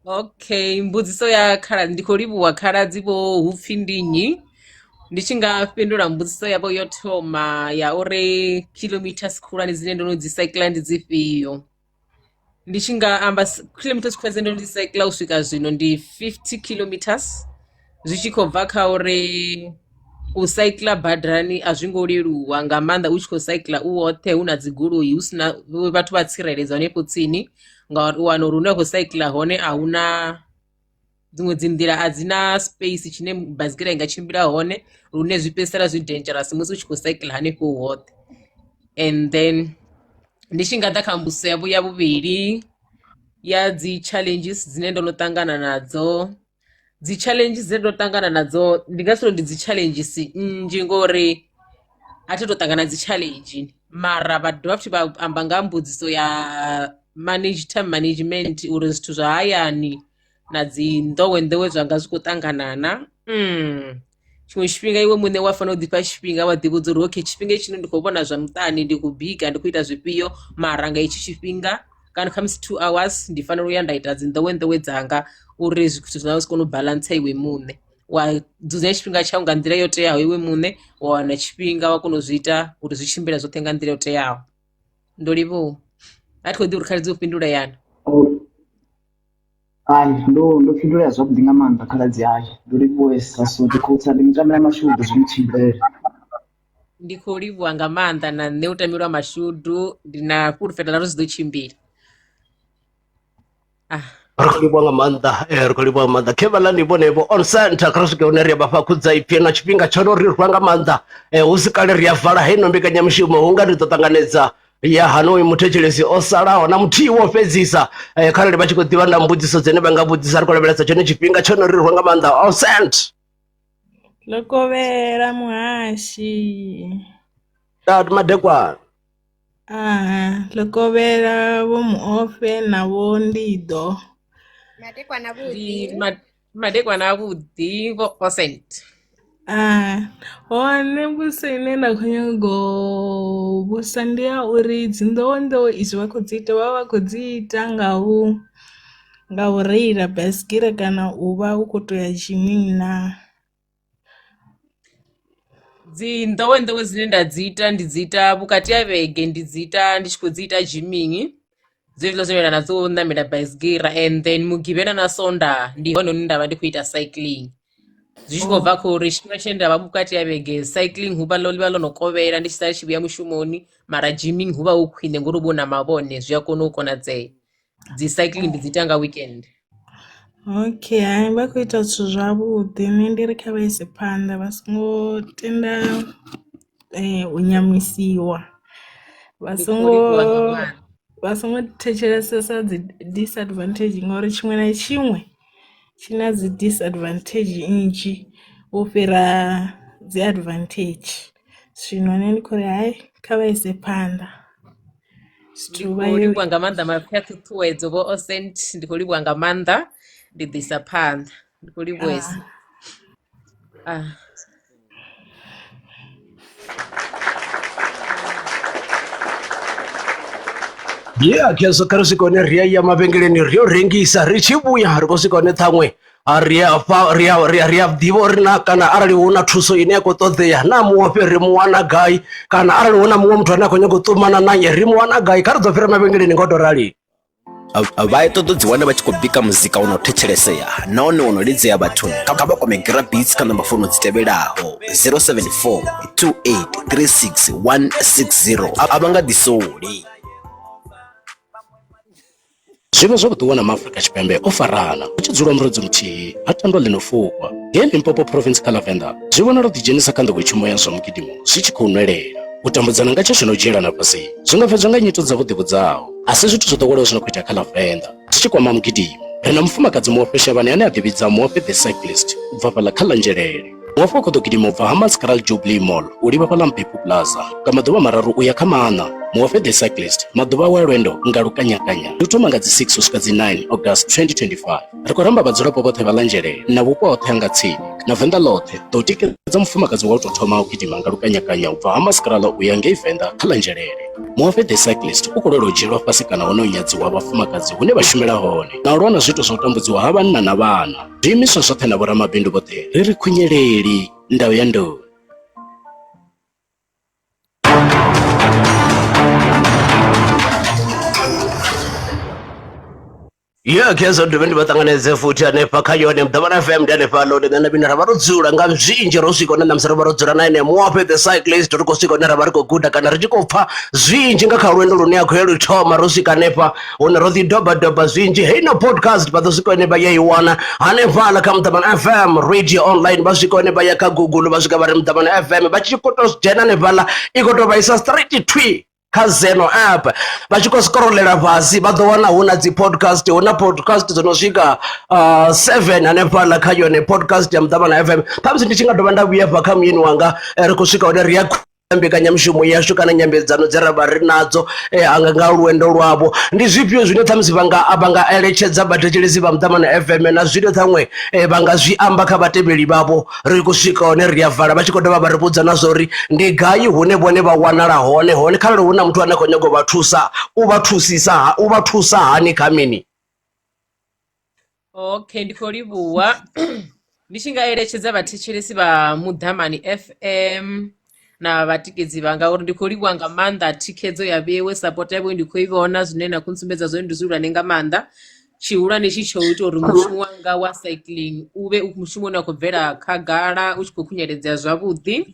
Okay, mbudziso ya khaladzi ndi khou livhuwa khaladzi vho hupfi ndi nnyi ndi tshi nga fhindula mbudziso yavho yo thoma ya uri kilometers khulwane dzine ndo no dzi cycler ndi dzifhio ndi tshi nga amba kilometers khulwane dzine ndo no dzi cycler u swika zwino ndi 50 kilometers zwi tshi khou bva kha uri u cycler badani a zwi ngo leluwa nga maanḓa u tshi khou cycler u woṱhe hu na dzi goloi hu si na vhathu vha tsireledzo hanefho tsini ngauri u wana uri hune wa khou cycler hone a hu na dziṅwe dzi nḓila a dzi na space tshine baisigira i nga tshimbila hone lune zwi fhedzisela zwi dangerous musi u tshi khou cycler hanefho u woṱhe. And then ndi tshi nga ḓa kha mbudziso yavho ya vhuvhili ya dzi challenges dzine ndo no ṱangana nadzo dzi challenge dze ndo ṱangana nadzo ndi nga si tou ndi dzi challenges nnzhi ngori a thi to ṱangana dzi challenge mara vha dovha futhi vha amba nga ha mbudziso ya manage time management uri zwithu zwa hayani na dzi nḓowenḓowe zwanga zwi khou ṱanganana mm. Tshiṅwe tshifhinga iwe muṋe wa fanela u ḓifha tshifhinga wa ḓivhudza uri okay tshifhinga hetshino ndi khou vhona zwa muṱani ndi khou bika ndi khou ita zwifhio mara nga hetshi tshifhinga kana khamusi 2 hours ndi fanela u ya nda ita dzi nḓowenḓowe dzanga uri zwithu zwau zwi kone u baḽantsa iwe muṋe wa dzudzanya tshifhinga tshau nga nḓila yo teaho iwe muṋe wa wana tshifhinga wa kona u zwi ita uri zwi tshimbile zwoṱhe nga nḓila yo teaho. Ndo livhuwa a thi khou ḓivha uri khaladzi u fhindula yani. Hai ndo ndo fhindulea zwavhuḓi nga maanḓa khaladzi hai ndo livhuwesa so ndi khou tsa ndi ni tamela mashudu zwi ni tshimbilele. Ndi khou livhuwa nga maanḓa na nṋe u tamelwa mashudu ndi na fhulufhelo ḽa uri zwi ḓo tshimbila. Ah. Ri khou livhuwa nga maanḓa ri khou livhuwa nga maanḓa khe vhaḽa ndi vhone vho on center kha ri swike hune ri ya vha fha khudza ipfi na tshifhinga tsho no ri rwa nga maanḓa hu si kale ri ya vala heino mbekanyamushumo hu nga ri ḓo ṱanganedza ya hanoyu muthetshelesi o salaho na muthihi wo fhedzisa eh, kharali vha tshi khou ḓivha na mbudziso dzine vha nga vhudzisa ri khou lavhelesa tshone tshifhinga tsho no ri rwa nga maanḓa o sent. Ḽo kovhela muhashi. Ndaa ndi madekwana. Aha, ḽo kovhela vho Muofhe na vho Ndiḓo. Madekwana Ndi avhuḓi. madekwana avhuḓi vho Osent. Ah, hone mbudziso ine nda khou nyago u vhusa ndi ya uri dzi nḓowenḓowe izwi vha khou dzi ita vha vha vha khou dzi ita nga u nga u reila baisigira kana u vha u khou to ya zhimini naa? Dzi nḓowenḓowe dzine nda dzi ita ndi dzi ita vhukati ha vhege ndi dzi ita ndi tshi khou dzi ita gymming dzezwiḽa zwine nda nadzo u ṋamela baisigira and then mugivhela na sondaha ndi hone hune nda vha ndi khou ita cycling zwi tshi khou bva kha uri tshifhinga tshine nda vha vhukati ha vhege cycling hu vha ḽo ḽi vha ḽo no kovhela ndi tshi sala tshi vhuya mushumoni mara gymming hu vha hu khwine ngori hu vha hu na mavhone zwi a kona u konadzea dzi cycling ndi dzi ita nga weekend. Okay, hai vha khou ita zwithu zwavhuḓi nṋe ndi ri kha vha ise phanḓa vha songo tenda u nyamisiwa vha Ndi khou songo livhuwa nga maanḓa. vha songo thetshelesesa dzi disadvantage ngori tshiṅwe na tshiṅwe tshi na dzi disadvantage nnzhi u fhira dzi advantage zwino nṋe ndi khou ri hai kha vha ise phanḓa. Ndi khou livhuwa nga maanḓa mapfhi a ṱhuṱhuwedzo vho Osent ndi khou livhuwa nga maanḓa ndi ḓisa phanḓa ndi khou livhuwesa. Ah. Yeah, khezwo kha ri swika hone ri a ya mavhengeleni ri yo rengisa ri tshi vhuya ri khou swika hone ṱhaṅwe A ri a fha ri a ri a ri a ḓivha uri na kana arali hu na thuso ine ya khou ṱoḓea na muofhe ri mu wana gai kana arali hu na muṅwe muthu ane a khou nyanga u ṱumana naye ri mu wana gai kha ri ḓo fhira mavhengeleni nga u tou rali. Vha a ṱoḓa u dzi wana vha tshi khou bika muzika wo no thetshelesea nahone wo no lidzea vhathuni kha vha kwame Gira Beats kha namba founu dzi tevhelaho 074 28 36 160 a vha nga ḓisoli. Zwi vha zwavhuḓi u wana maAfrika Tshipembe o farana hu tshi dzulwa murudzi muthihi ha tandwa ḽi no fukwa. Ngei Limpopo Province kha ḽa Venḓa, zwi vhonala u ḓidzhenisa kha nḓowetshumo ya zwa mugidimo zwi tshi khou nwelela. U tambudzana nga tshashu na u dzhielana fhasi zwi nga fhedzwa nga nyito dza vho ḓivhudzaho. A si zwithu zwo ḓoweleaho zwi no khou itea kha ḽa Venḓa zwi tshi kwama mugidimo. Ri na mufumakadzi Muofhe Shavhani ane a ḓivhidza Muofhe The Cyclist u bva fhaḽa kha ḽa Nzhelele. Muofhe u khou ḓo gidima u bva Hammanskraal Jubilee Mall u livha fhaḽa Mphephu Plaza nga maḓuvha mararu u ya kha maṋa. Muofhe The Cyclist, maḓuvha awe a lwendo nga lukanyakanya ndi u thoma nga dzi 6 u swika dzi 9 August 2025. Ri khou ramba vhadzulapo vhoṱhe vha ḽa Nzhelele na vhupo hoṱhe ha nga tsini na Venḓa ḽoṱhe ḓo u tikedza mufumakadzi wa u tou thoma u gidima nga lukanyakanya u bva Hammanskraal u ya ngei Venḓa kha ḽa Nzhelele. Muofhe The Cyclist u khou lwela u dzhielwa fhasi kana hone u nyadziwa ha vhafumakadzi hune vha shumela hone na u lwa na zwiito zwa u tambudziwa ha vhanna na vhana. Zwiimiswa zwoṱhe na vhoramabindu vhoṱhe ri ri khunyeleli ndau ya ndoni. Yeah, khezwo dovhe ndi vha ṱanganedze futhi hanefha kha yone Muḓavhana FM ndi hanefhaḽa hune nṋe na vhine ra vha ro dzula nga zwinzhi ro swika hune ṋamusi ro vha ro dzula na ene Muofhe the cyclist ri khou swika hune ra vha ri khou guda kana ri tshi khou pfha zwinzhi nga kha lwendo lune a khou ya lu thoma ro swika hanefha hune ro ḓi doba doba zwinzhi heino podcast vha ḓo swika hone vha ya i wana hanefhaḽa kha Muḓamana FM radio online vha swika hone vha ya kha Google vha swika vha ri Muḓamana FM vha tshi khou tou dzhena hanefhaḽa i khou tou vha isa straight twi kha Zeno app vha tshi khou scrollela fhasi vha ḓo wana hu na dzi podcast hu na podcast dzo no swika 7 hanefhaḽa kha yone podcast ya Muḓamana FM ṱhamusi ndi tshi nga dovha nda vhuya fha kha muyeni wanga ri khou swika hone ri ya mbekanyamushumo yashu kana nyambedzano dze ra vha ri nadzo eh, anga nga lwendo lwavho ndi zwifhio zwine ṱhamusi vha nga vha nga eletshedza vhathetshelesi vha Muṱamano FM na zwine ṱhaṅwe eh, vha nga zwi amba kha vhatevheli vhavho ri khou swika hone ri a vala vha tshi khou dovha vha ri vhudza na zwa uri ndi gai hune vhone vha wanala hone hone kharali hu na muthu ane a khou nyaga u vha thusa u vha thusisa u vha thusa hani kha mini. Okay, ndi khou livhuwa ndi tshi nga eletshedza vhathetshelesi vha Muḓamani FM na vhatikedzi vhanga uri ndi khou livhuwa nga maanḓa thikhedzo ya vhewe support ya vhewe ndi khou i vhona zwine na khou ntsumbedza zwone ndi zwihulwane nga maanḓa tshihulwane tshi tsho ita uri mushumo wanga wa cycling u vhe u mushumo une wa khou bvela khagala u tshi khou khunyeledzea zwavhuḓi.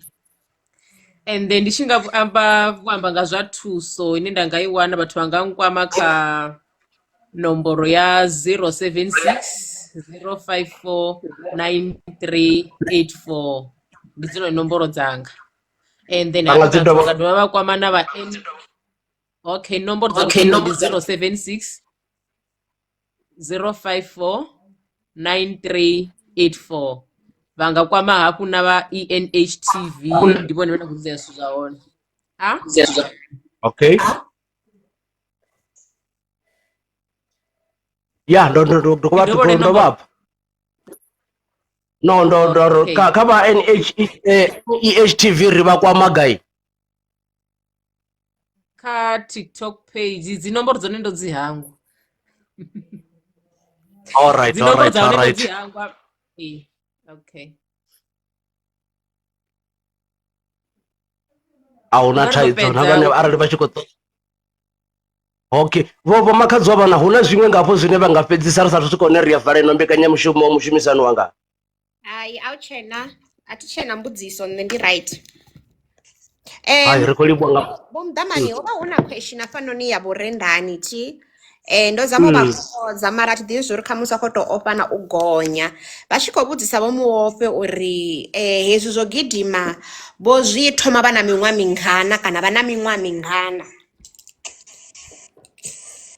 And then ndi tshi nga amba u amba nga zwa thuso ine nda nga i wana vhathu vha nga nkwama kha nomboro ya 076 054 9384 ndi dzone nomboro dzanga and then Vha nga hafhu dzi vhathu vha dovha nga dovha vha kwama na vha okay nomboro dza luṱingo ndi 076 054 9384. Vha nga kwama hafhu na vha ENHTV, ndi vhone vhane vha khou dzudzanya zwithu zwa hone. Ha? Okay. Ya, ndo ndo ndo ndo Ndi dovhole ndo nomboro. vha pfa. No, ndo ndo Okay. kha kha vha NH EHTV ri vha kwama gai? Kha TikTok page dzi nomboro dzone ndo dzi hangwa. All right, Dzi all nomboro right, dza all hone ndo right. dzi hangwa. Ee. Okay. A huna Ndo ndo thaidzo na fhedza vhane u arali vha tshi khou ṱoḓa. Okay, vho vho makhadzi wa vhana hu na zwiṅwe ngafho zwine vha nga fhedzisa ri sathu swika hune ri a vala ino mbekanyamushumo mushumisani wanga. Hai, a u tshena, a thi tshena mbudziso nṋe ndi right. Hai, ri khou livhuwa nga Vho Muḓamani, ho vha hu na question hafhanoni ya vhurendani thi. Ndo zama u vha kokodza mara a thi ḓivhi zwori khamusi vha khou tou ofha na u gonya. Vha tshi khou vhudzisa Vho Muofhe uri hezwi zwo gidima vho zwi thoma vha na miṅwaha mingana kana vha na miṅwaha mingana.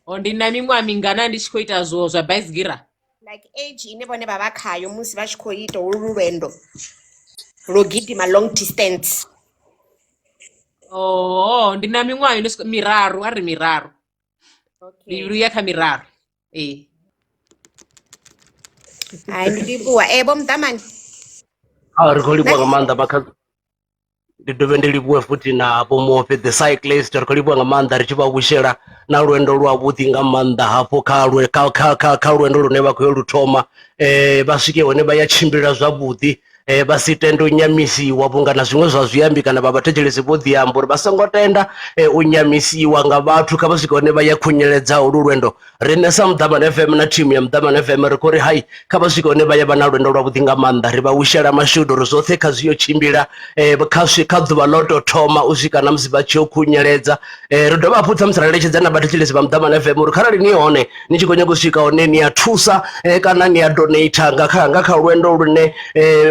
O ndi na miṅwaha mingana ndi tshi khou ita zwo zwa baisigira? Like age ine vhone vha vha khayo musi vha tshi khou ita holu lwendo lwo gidima long distance. Oh, ndi na miṅwaha ino swika miraru, a ri miraru. Okay. Ndi luya kha miraru. Ee. Hai, ndi livhuwa. Vho Muḓamani. Ah, ri khou livhuwa nga maanḓa makhadzi. Ndi dovhe ndi livhuwe futhi na Vho Muofhe the cyclist, ri khou livhuwa nga maanḓa ri tshi vha vhushela na lwendo lwa vhuḓi nga maanḓa hafho kha lwe kha kha kha kha lwendo lune vha khou yo lu thoma vha swike hone vha ya tshimbila zwavhuḓi vha si tende u nyamisiwa vhunga na zwiṅwe zwa zwiambi kana vha vhathetshelesi vho ḓi amba uri vha songo tenda u nyamisiwa nga vhathu, kha vha swike hone vha ya khunyeledza holu lwendo. Riṋe sa Muḓamani FM na thimu ya Muḓamani FM ri khou ri hai kha vha swike hone vha ya vha na lwendo lwavhuḓi nga maanḓa, ri vha wishela mashudu uri zwoṱhe kha zwi yo tshimbila kha kha ḓuvha ḽo tou thoma u swika na musi vha tshi yo khunyeledza. Ri dovha hafhu ṱhamusi ra eletshedza na vhathetshelesi vha Muḓamani FM uri kharali ni hone ni tshi khou nyaga u swika hone ni a thusa kana ni a donate nga kha nga kha lwendo lune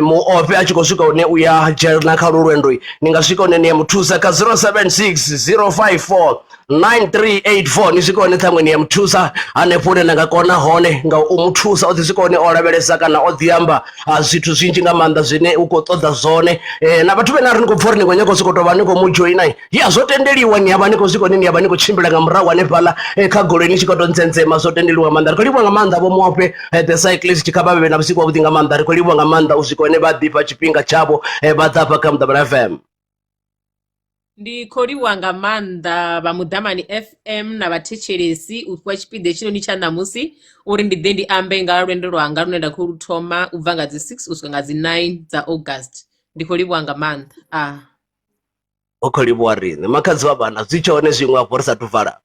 muofhe a tshi khou swika hune u ya dzhena kha lwendo, ni nga swika hone ni ya muthusa kha 076 054 9384 ni swika hone ṱhaṅwe ni ya muthusa hanefho hune na nga kona hone nga u muthusa o ḓi swika hone o lavhelesa kana o ḓi amba zwithu zwinzhi nga maanḓa zwine u khou ṱoḓa zwone. Na vhathu vhane a ri ni khou pfha uri ni khou nyaga u sokou tou vha ni khou mu dzhoina, ya zwo tendeliwa ni avha ni khou swika hone ni avha ni khou tshimbila nga murahu hanefhaḽa kha goloi ni tshi khou tou nzenzema, zwo tendeliwa nga maanḓa. Ri khou livhuwa nga maanḓa Vho Muofhe the cyclist, kha vha vhe na vhusiku havhuḓi nga maanḓa. Ri khou livhuwa nga maanḓa u swika hone vha ḓifha tshifhinga tshavho vha ḓa hafha kha Muḓamani FM. Ndi khou livhuwa nga maanḓa vha Muḓamani FM na vhathetshelesi u fhiwa tshipiḓa hetshinoni tsha ṋamusi uri ndi ḓe ndi ambe nga lwendo lwanga lune nda khou lu thoma u bva nga dzi 6 u swika nga dzi 9 dza August. Ndi khou livhuwa nga maanḓa. Ah. Hu khou livhuwa riṋe makhadzi wa vhana, zwi tshe hone zwiṅwe afho ri sathu vala.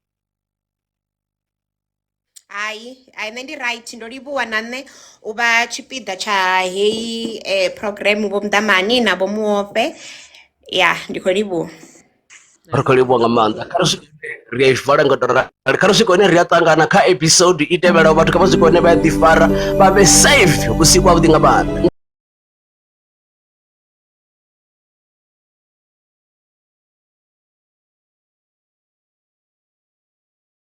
Hai, hai nṋe ndi right, ndo livhuwa na nṋe u vha tshipiḓa tsha heyi program Vho Muḓamani na Vho Muofhe. Ya, ndi khou livhuwa. Ri khou livhuwa nga maanḓa. Kha ri swike ri a i vala nga tou rali, kha ri swike hone ri a ṱangana kha episode i tevhelaho. Vhathu kha vha swike hone vha ya ḓifara vha vhe safe. Vhusiku havhuḓi nga maanḓa.